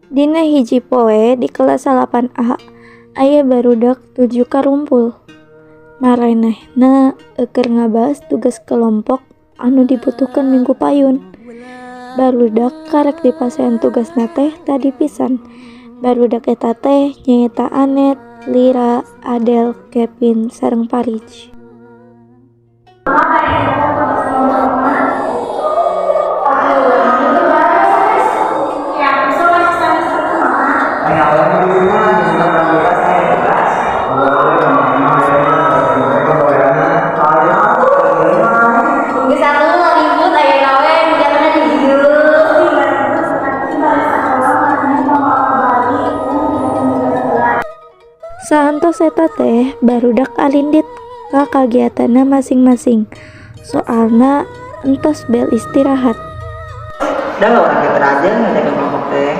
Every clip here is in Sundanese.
Dina hiji poe di kelas 8A aya barudak 7 karumpul. Maranehna keur ngabahas tugas kelompok anu dibutuhkeun minggu payun. Barudak karek dipasean tugasna teh tadi pisan. Barudak eta teh nyaeta Anet, Lira, Adel, Kevin, sareng Parij. Saantos eta teh barudak alindit ka kagiatanna masing-masing. Soalna entos bel istirahat. Dah orang kita aja ngerjain kelompok teh.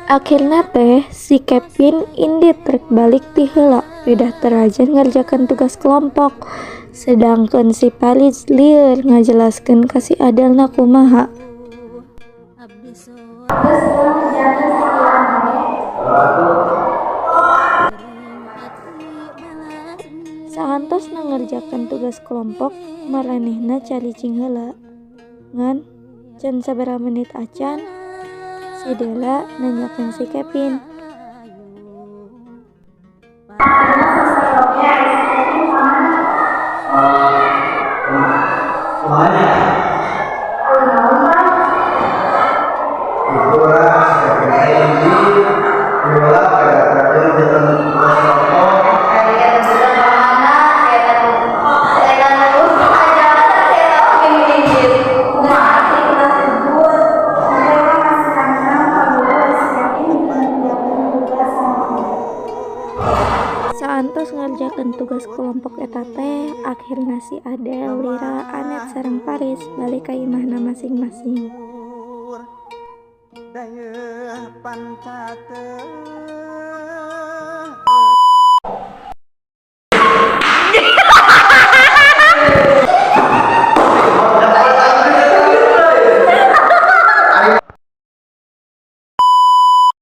Akhirna teh si Kevin indit rek balik ti heula pedah terajan ngerjakan tugas kelompok. Sedangkan si Parij lieur ngajelaskeun ka si Adelna kumaha. Saantosna ngerjakeun tugas kelompok, maranehna caricing heula. Ngan can sabaraha menit acan, si Dela nanyakeun si Kevin. Saantos ngerjakeun tugas kelompok eta teh, akhirna si Adel, Lira, Anet sareng Paris balik ka imahna masing-masing. Dayeuh pancakeun.